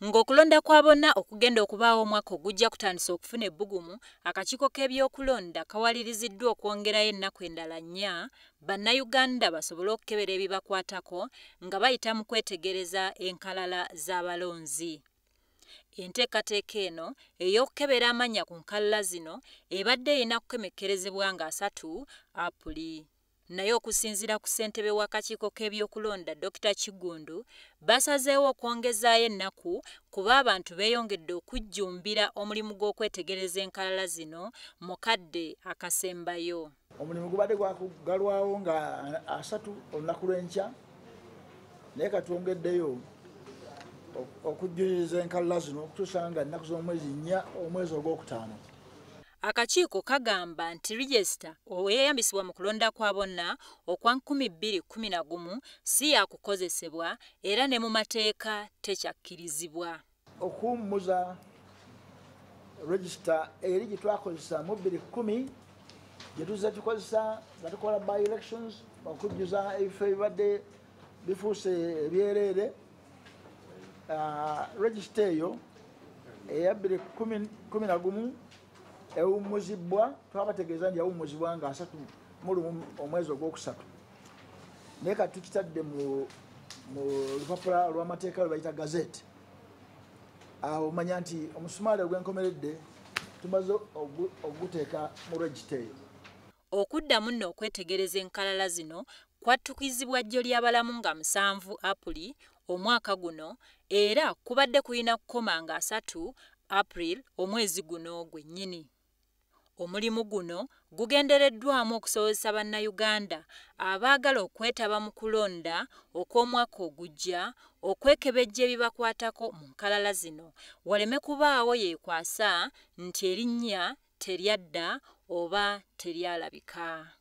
Ng'okulonda kwa bonna okugenda okubaawo omwaka ogujja kutandisa okufuna ebbugumu, akakiiko k'ebyokulonda kawaliriziddwa okwongerayo ennaku endala 4 bannayuganda basobole okukebera ebibakwatako nga bayita mu kwetegereza enkalala z'abalonzi. Enteekateeka eno ey'okukebera amannya ku nkalala zino ebadde erina kukomekkerezebwa nga 3 Apuli. Naye okusinziira ku ssentebe w'akakiiko k'ebyokulonda Dr. Kiggundu, basazeewo okwongezaayo ennaku kuba abantu beeyongedde okujjumbira omulimu gw'okwetegereza enkalala zino mu kadde akasembayo. Omulimu gubadde gwakugalwawo nga 3 olunaku lw'enkya, naye katwongeddeyo okujjuliriza enkalala zino okutuusa nga ennaku z'omwezi 4 omwezi ogwokutaano. Akakiiko kagamba nti register eyeyambisibwa mu kulonda kwa bonna okwa 2011 si yakukozesebwa era ne mu mateeka tekyakkirizibwa. Okuwummuza register eri gye twakozesa mu 2010 gye tuzze tukozesa nga tukola by elections okujjuza ebifo ebibadde bifuuse ebyereere. Register eyo eya 2011 ewummuzibwa, twabategeeza nti yawummuzibwa nga 31 omwezi ogwokusatu, naye kati tukitadde mu lupapula lw'amateeka lwe bayita gazette. Awo omanya nti omusumaali ogw'enkomeredde tumaze oguteeka mu register eyo. Okuddamu nno okwetegereza enkalala zino kwattukizibwa jjo ly'abalamu nga 7 Apuli omwaka guno, era kubadde kulina kukoma nga 3 April omwezi guno gwennyini. Omulimu guno gugendereddwamu okusobozesa bannayuganda abaagala okwetaba mu kulonda okw'omwaka ogujja okwekebejja ebibakwatako mu nkalala zino, waleme kubaawo yeekwasa nti erinnya teryadda oba teryalabika.